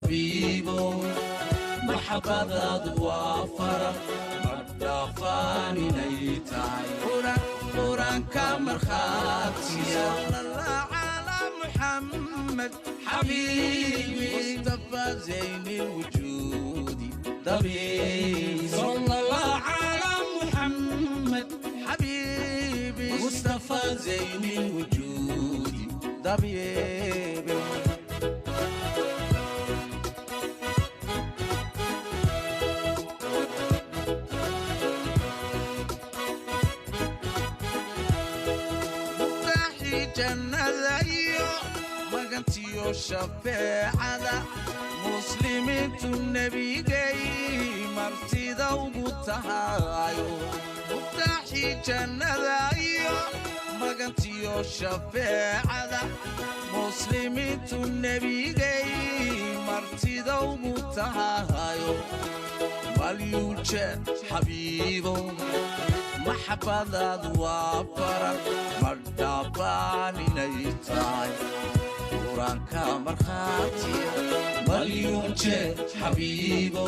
Xabiibo, maxabadaadu waa faral madhaafaan inay tahay qur-aanka markhaatiya. Muxamed xabiibi Mustafa zayni lwujuudi dabiibi. Sala Allah cala Muxamed xabiibi Mustafa zayni lwujuudi dabiibi. Jannada iyo magantiyo shafeecada muslimiintu nebigay martida ugu tahayo. Muftaaxii jannada iyo magantiyo shafeecada muslimiintu nebigay martida ugu tahayo. Malyuuje xabiibo, maxabadaadu waa faral madhaafaan inay tahay qur-aanka markhaatiya. Malyuuje xabiibo,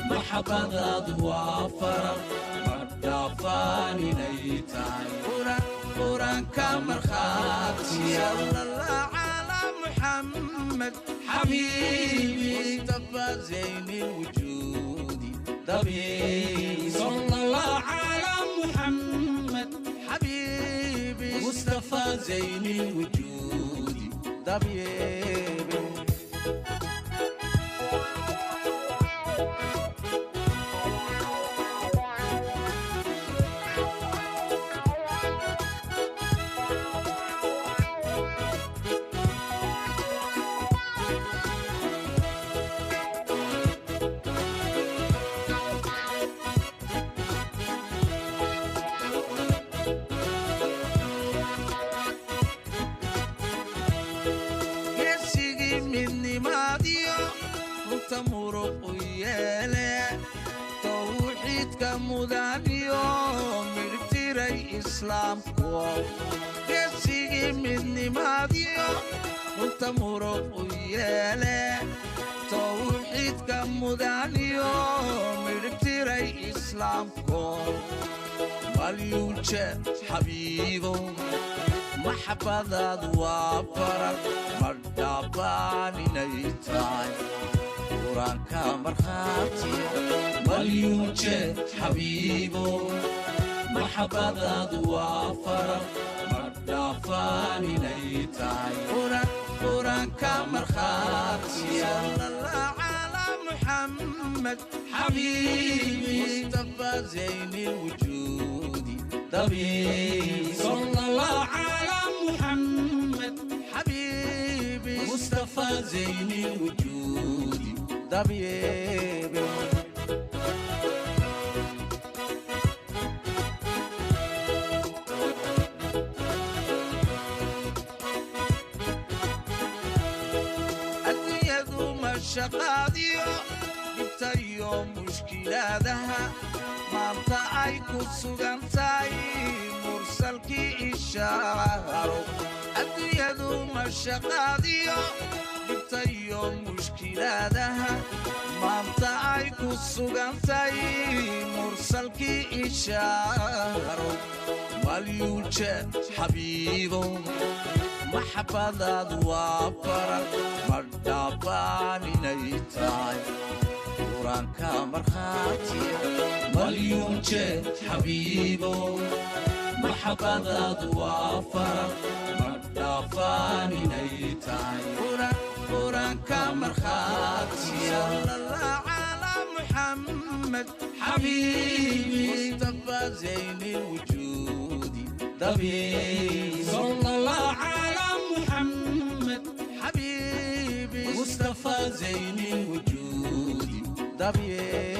maxabadaadu waa faral madhaafaan inay tahay qur-aanka markhaatiya. Muxamed xabiibi Mustafa zayni lwujuudi dabiibi. Sala Allah cala Muxamed xabiibi Mustafa zayni lwujuudi dabiibi. Geesigii midnimaadiyo runta muruqu yeele, tawxiidka mudaniyo midhibtiray islaamku. Geesigii midnimaadiyo runta muruqu yeele, tawxiidka mudaniyo midhibtiray islaamku. Malyuuje xabiibo, maxabadaadu waa faral madhaafaan inay tahay qur-aanka markhaatiya. Malyuuje xabiibo, maxabadaadu waa faral madhaafaan inay tahay qur-aanka markhaatiya. Muxamed xabiibi Mustafa zayni lwujuudi dabiibi. Sala Allah cala Muxamed xabiibi Mustafa zayni lwujuudi dabiibi. Adduunyadu mashaqaadiyo dhibta iyo mushkilaadaha maanta ay ku sugan tahay mursalkii ishaaro. Adduunyadu mashaqaadiyo dhibta iyo mushkilaadaha maanta ay ku sugan tahay mursalkii ishaaro. Malyuuje xabiibo, maxabadaadu waa faral madhaafaan inay tahay qur-aanka markhaatiya. Malyuuje xabiibo, maxabadaadu waa faral madhaafaan inay tahay qur-aanka markhaatiya. Muxamed xabiibi Mustafa zayni lwujuudi dabiibi. Sala Allah cala Muxamed xabiibi Mustafa zayni lwujuudi dabiibi.